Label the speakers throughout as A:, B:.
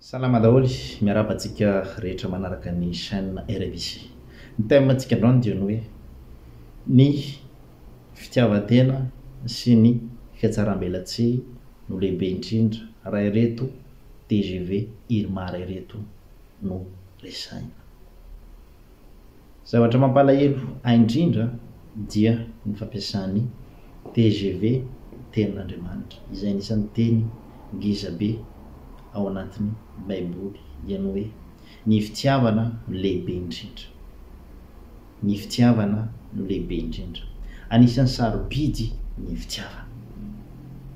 A: Salama daholo, miarahaba antsika rehetra manaraka ny chaîne RBC. Ny thème antsika androany dia ny hoe ny fitiavan-tena sy ny fihatsaram-belatsihy no lehibe indrindra raha ireto tgv Irmar ireto no resahina. Zavatra mampalahelo ahy indrindra dia ny fampiasan'ny tgv tenin'Andriamanitra, izay anisan'ny teny ngeza be ao anatin'ny baiboly, dia ny hoe ny fitiavana no lehibe indrindra. Ny fitiavana no lehibe indrindra. Anisan'ny sarobidy ny fitiavana.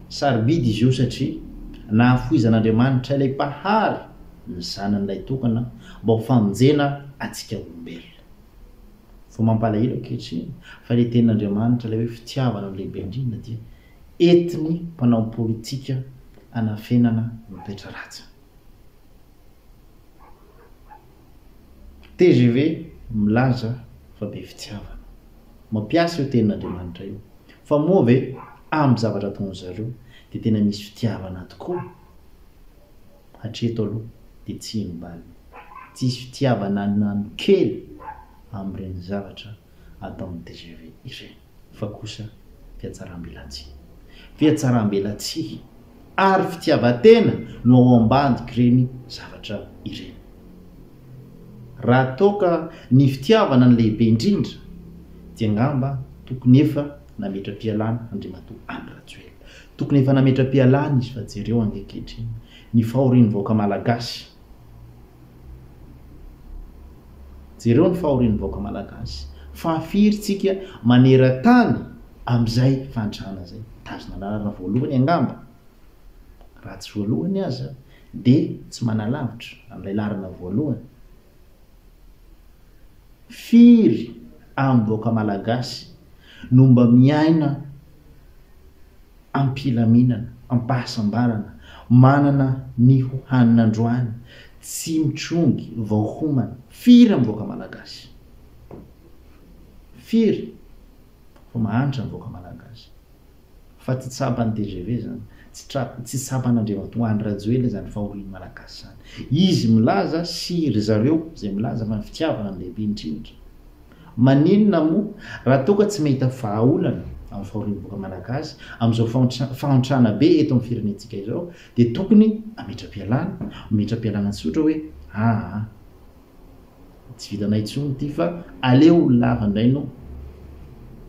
A: Sarobidy izy io satria nahafoizan'Andriamanitra ilay Mpahary ny Zanany Lahitokana mba ho famonjena antsika olombelona. Vao mampalahelo ankehitriny fa ilay tenin'Andriamanitra ilay hoe fitiavana no lehibe indrindra dia entin'ny mpanao politika anafenana ny toetra ratsiny. Tgv milaza fa be fitiavana. Mampiasa io tenin'Andriamanitra io. Fa moa ve amin'ny zavatra ataon'zareo dia tena misy fitiavana tokoa? Hatreto aloha dia tsy hino-baliny. Tsisy fitiavana na ny kely amin'ireny zavatra ataon'ny tgv ireny. Fa kosa fihatsaram-belatsihy. Fihatsaram-belatsihy ary fitiavan-tena no ao ambadik'ireny zavatra ireny. Raha toa ka ny fitiavana no lehibe indrindra dia angamba tokony efa nametra-pialana Andriamatoa Andry Rajoelina. Tokony efa nametra-pialana izy fa jereo ange ankehitriny ny fahorian'ny vahoaka malagasy. Jereo ny fahorian'ny vahoaka malagasy. Fahafiry tsika maneran-tany amin'izay fahantrana izay. Mitazona laharana voalohany angamba. Raha tsy voalohany aza dia tsy manalavitra amin'ilay laharana voalohany. Firy amin'ny vahoaka malagasy no mba miaina am-pilaminana, am-pahasambarana, manana ny ho hanina androany, tsy mitrongy vao homana? Firy amin'ny vahoaka malagasy? Firy? Fa mahantra ny vahoaka malagasy. Fa tsy tsapan'ny tgv izany, tsy tra, tsy tsapan'Andriamatoa Andry Rajoelina izany fahorian'ny Malagasy izany. Izy milaza sy ry zareo izay milaza fa ny fitiavana no lehibe indrindra. Maninona moa raha toa ka tsy mahita vahaolana amin'ny fahorian'ny vahoaka Malagasy amin'izao fahantra, fahantrana be eto amin'ny firenentsika izao dia tokony hametra-pialana, hametra-pialana tsotra hoe aa. Tsy vitanay intsony ity fa aleo olona hafa indray no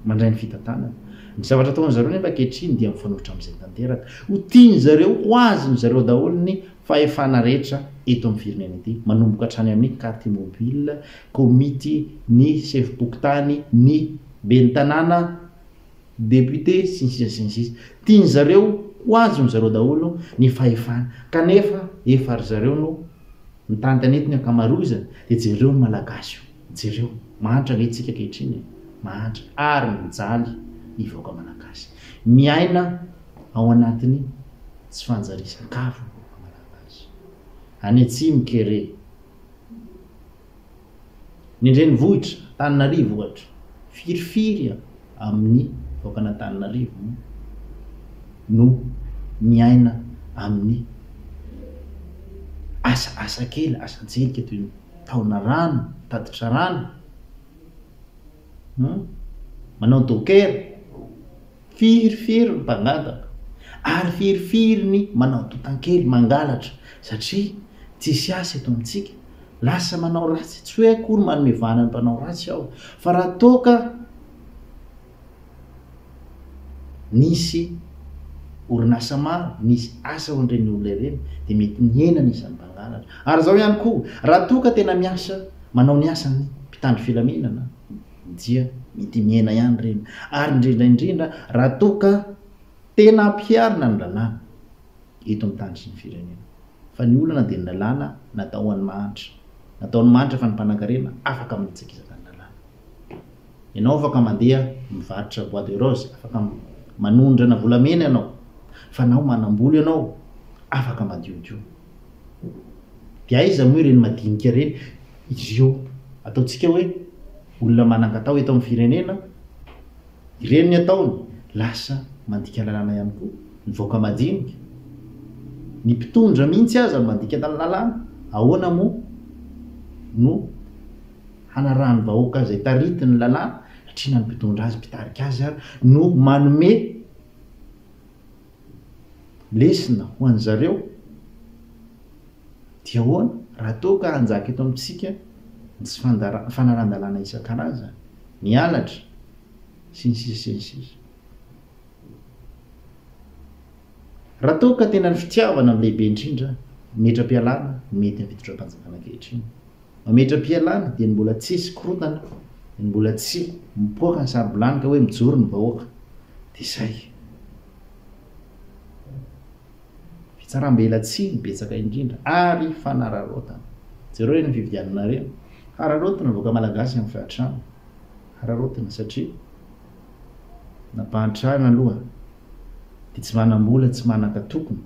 A: mandray ny fitantanana. Ny zavatra ataon-dry zareo nefa ankehitriny dia mifanohitra amin'izay tanteraka. Ho tian-dry zareo, ho azon-dry zareo daholo ny fahefana rehetra eto amin'ny firenena ity, manomboka hatrany amin'ny carte mobile, komity, ny sefom-pokontany, ny ben'ny tanàna, député, sy ny sisa sy ny sisa. Tian-dry zareo ho azon-dry zareo daholo ny fahefana kanefa efa ry zareo no Mitantana eto ny ankamaroizany dia jereo ny Malagasy io, jereo, mahantra ange tsika ankehitriny e, mahantra ary mijaly ny vahoaka Malagasy. Miaina ao anatin'ny tsy fanjarian-sakafo ny vahoaka Malagasy. Any atsimo kere. Ny an-drenivohitra, Antananarivo ohatra, firifiry amin'ny vahoakan'Antananarivo moa no miaina amin'ny asa asa kely, asa an-tselika toy ny taona rano, mitatitra rano, manao docker. Firifiry ny mpangataka ary firifiry ny manao totankely, mangalatra satria tsisy asa eto amintsika, lasa manao ratsy, tsy hoe akory manome vahana ny mpanao ratsy aho fa raha toa ka nisy orinasa maro, nisy asa ho an'ireny olona ireny dia mety nihena ny isan'ny mpangalatra. Ary izao ihany koa, raha toa ka tena miasa, manao ny asany mpitandro filaminana, dia mety mihena ihany ireny, ary indrindra indrindra raha toa ka tena ampiharina ny lalàna eto amin'ny tany sy ny firenena. Fa ny olana dia ny lalàna natao ho an'ny mahantra. Natao ho an'ny mahantra fa ny mpanankarena afaka manitsakitsaka ny lalàna. Ianao afaka mandeha mivarotra bois de rose, afaka manondrana volamena ianao, fa nao manam-bola ianao afaka madiodio. Dia aiza moa ireny madinika ireny? Ireo ataontsika hoe olona manan-katao eto amin'ny firenena, ireny ny ataony, lasa mandika lalàna ihany koa, ny vahoaka madinika. Ny mpitondra mihitsy aza no mandika ny lalàna, ahoana moa no hanarahan'ny vahoaka izay taritiny ny lalàna satria na ny mpitondra azy, mpitarika azy ary no manome lesona ho an'zareo dia ahoana raha toa ka hanjaka eto amintsika ny tsy fanarahan-dalàna isan-karazany, ny halatra, sy ny sisa sy ny sisa. Raha toa ka tena ny fitiavana no lehibe indrindra, mametra-pialana no mety amin'ny fitondram-panjakana ankehitriny. Mametra-pialana dia ny mbola tsisy korontana, ny mbola tsy mipoaka ny saro-bilany ka hoe mijoro ny vahoaka. Dia izay. Fitsaram-belatsihy no betsaka indrindra ary fanararaotana. Jereo ireny fifidianana ireny. Hararaotina ny vahoaka malagasy amin'ny fahantrana. Hararaotina satria nampahantrana aloha dia tsy manam-bola, tsy manan-katokona.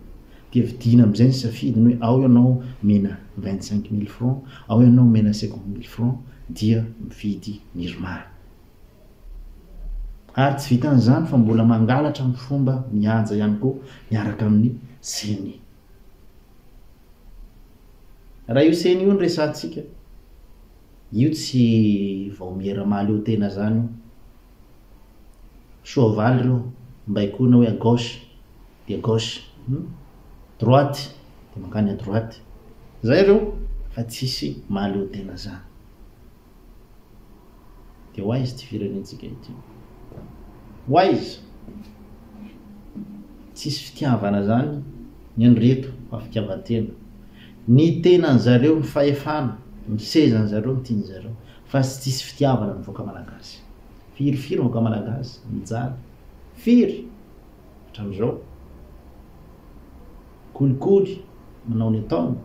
A: Dia vidiana amin'izay ny safidiny hoe ao ianao omena 25 mille francs, ao ianao omena 50 mille francs dia mividy ny irmar. Ary tsy vitan'izany fa mbola mangalatra amin'ny fomba mihaja ihany koa miaraka amin'ny ceni. Raha io ceni io no resahantsika, io tsy vaomiera mahaleo tena izany io. Soavaly ireo, baikoina hoe à gauche dia gauche, hum, droite dia mankany à droite. Zay ireo fa tsisy mahaleo tena zany. Dia ho aiza ity firenentsika ity? Ho aiza? Tsisy fitiavana zany ny an'ireto fa fitiavan-tena. Ny tenan'zareo, ny fahefana, ny sezan'zareo no tian'zareo fa tsisy fitiavana ny vahoaka malagasy. Firy firy ny vahoaka malagasy mijaly? Firy? Hatramin'izao. Kolikoly manao ny ataony.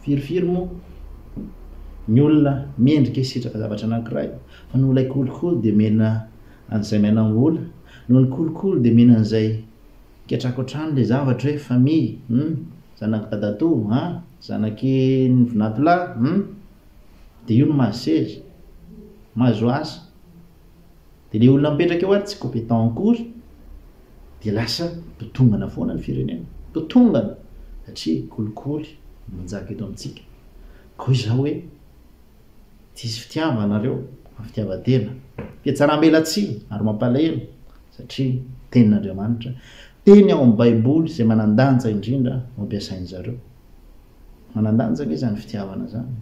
A: Firifiry moa ny olona mendrika hisitraka zavatra anankiray fa noho ilay kolikoly dia omena an'izay mianam-bola, noho ny kolikoly dia omena an'izay mikatrakotrano ilay zavatra hoe famille hum, zanak'i dadatoa an, zanaky ny vinantolahy hum, dia io no mahazo seza, mahazo asa. Dia ilay olona mipetraka eo ary tsy compétent akory dia lasa totongana foana ny firenena. Totongana satria kolikoly no manjaka eto amintsika. Ka hoy izaho hoe tsisy fitiavana nareo fa fitiavan-tena. Fihatsaram-belatsihy ary mampalahelo satria tenin'Andriamanitra, teny ao amin'ny baiboly izay manan-danja indrindra no ampiasain-jareo. Manan-danja ange izany fitiavana izany.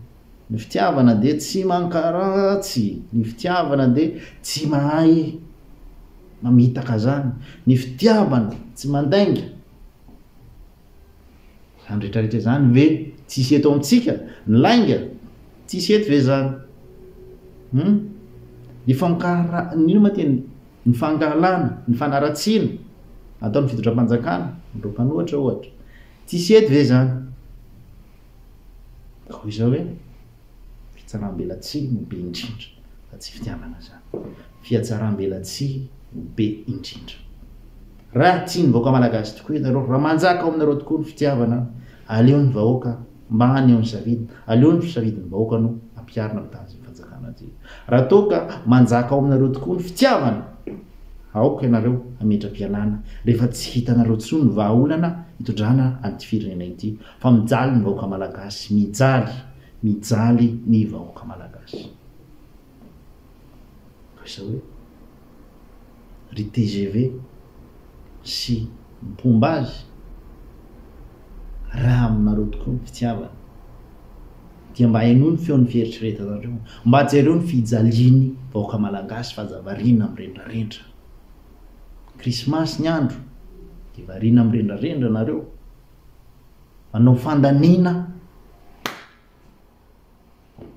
A: Ny fitiavana dia tsy mankaratsy, ny fitiavana dia tsy mahay mamitaka zany, ny fitiavana tsy mandainga. Zany rehetra rehetra zany ve tsisy eto amintsika? Ny lainga tsisy eto ve zany? Hum? Ny fankara, ny inona ma teny, ny fankahalana, ny fanaratsiana ataon'ny fitondram-panjakana, ireo mpanohitra ohatra, tsisy eto ve zany? Ka hoy izaho hoe, fitsaram-belatsihy no be indrindra, fa tsy fitiavana izany. Fihatsaram-belatsihy no be indrindra. Raha tian'ny vahoaka malagasy tokoa ianareo, raha manjaka ao aminareo tokoa ny fitiavana, aleo ny vahoaka mba haneho ny safidiny, aleo ny safidin'ny vahoaka no ampiharina amin'ny tany izay fanjakana aty. Raha toa ka manjaka ao aminareo tokoa ny fitiavana, aoka ianareo hametra-pialana rehefa tsy hitanareo intsony ny vahaolana hitondrana an'ity firenena ity. Fa mijaly ny vahoaka malagasy, mijaly, mijaly ny vahoaka malagasy. Fa izao hoe, ry tgv sy ny mpomba azy, raha aminareo tokoa ny fitiavana, dia mba henoy ny feon'ny fieritreretanareo, mba jereo ny fijalian'ny vahoaka malagasy fa aza variana mirendrarendra. Krismasy ny andro, dia variana mirendrarendra nareo. Manao fandaniana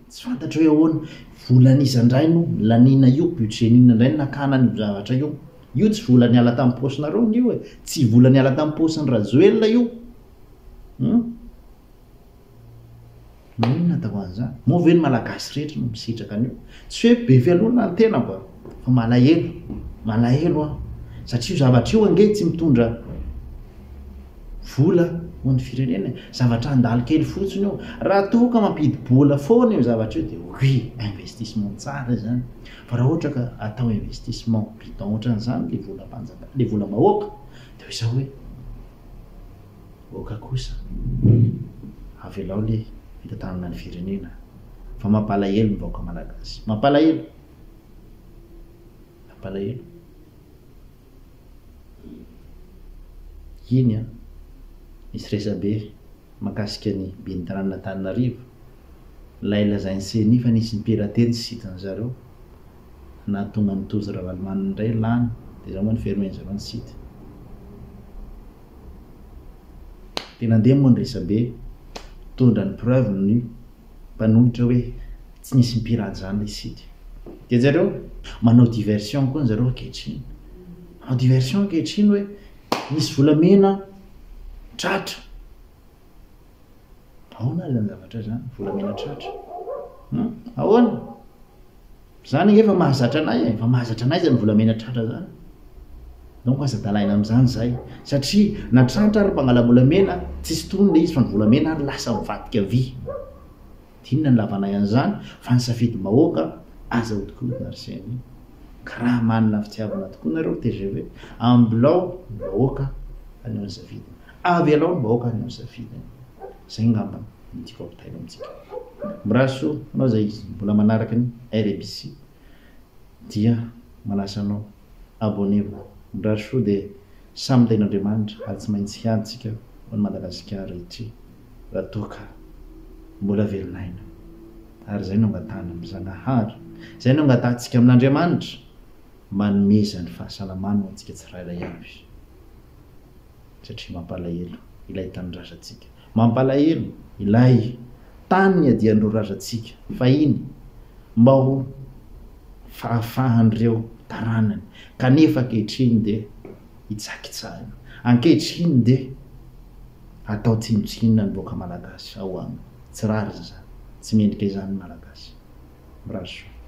A: tsy fantatro hoe ahoana, volan'iza indray no laniana io, budget n'inona indray no nakana an'io zavatra io. Io tsy vola niala tamin'ny paosinareo anie io e, tsy vola niala tamin'ny paosin'i Rajoelina io. Hum? Maninona atao an'izany? Moa ve ny Malagasy rehetra no misitraka an'io? Tsy hoe be fialonana ny tenako a, fa malahelo, malahelo aho. Satria io zavatra io ange tsy mitondra vola ho an'ny firenena e. Zavatra handalo kely fotsiny io. Raha toa ka mampidi-bola foana io zavatra io dia oui, investissement tsara izany. Fa raha ohatra ka atao investissement bidon ohatran'izany ilay volam-panjakana, ilay volam-bahoaka, dia ho izao hoe. Oka kosa, avelao le fitantanana ny firenena fa mampalahelo ny vahoaka malagasy. Mampalahelo! Mampalahelo. Iny an, nisy resabe mahakasika ny ben'ny tanànan'Antananarivo, ilay lazain'ny ceni fa nisy ni-pirater ny site-ny zareo, nahatonga an'i Tojo Ravalomanana indray lany, dia izao moa ni-fermer-ny zareo ny site. Dia nandeha moa ny resabe, nitondra ny preuve ny mpanohitra hoe tsy nisy ni-pirate izany ilay site. Dia jereo, manao diversion koa zareo ankehitriny. Manao diversion ankehitriny hoe nisy volamena tratra. Ahoana ary izany zavatra izany, volamena tratra? Hum? Ahoana? Izany ange efa mahazatra anay e, efa mahazatra anay izany volamena tratra izany. Donc aza adalaina amin'izany izay. Satria na tratra ary mpangala-bolamena, tsisy tony ilay izy fa ny volamena ary lasa mivadika vy. Dia inona no ilavanay an'izany? Fa ny safidim-bahoaka aza ahodikodina ry ceni. Ka raha manana fitiavana tokoa nareo ry tgv, ambilao ny vahoaka haneho ny safidiny. Avelao ny vahoaka haneho ny safidiny. Izay ngamba no tiako ampitaina amintsika. Mirary soa anao izay mbola manaraka ny RBC dia manasa anao abonnez-vous. Mirary soa dia samy tahin'Andriamanitra ary tsy maintsy hiady tsika ho an'i Madagasikara ity raha toa ka mbola velon'aina. Ary izay no angatahana amin'i Zagnahary, izay no angatahantsika amin'Andriamanitra mba hanomezany fahasalamana ho antsika tsirairay avy. Satria mampalahelo ilay tanindrazantsika, mampalahelo ilay tany niadian'ireo razantsika fahiny mba ho fahafahan'ireo taranany, kanefa ankehitriny dia hitsakitsahina, ankehitriny dia atao tsinontsinona ny vahoaka malagasy ao aminy. Tsy rariny izany, tsy mendrika izany ny Malagasy. Mirary soa.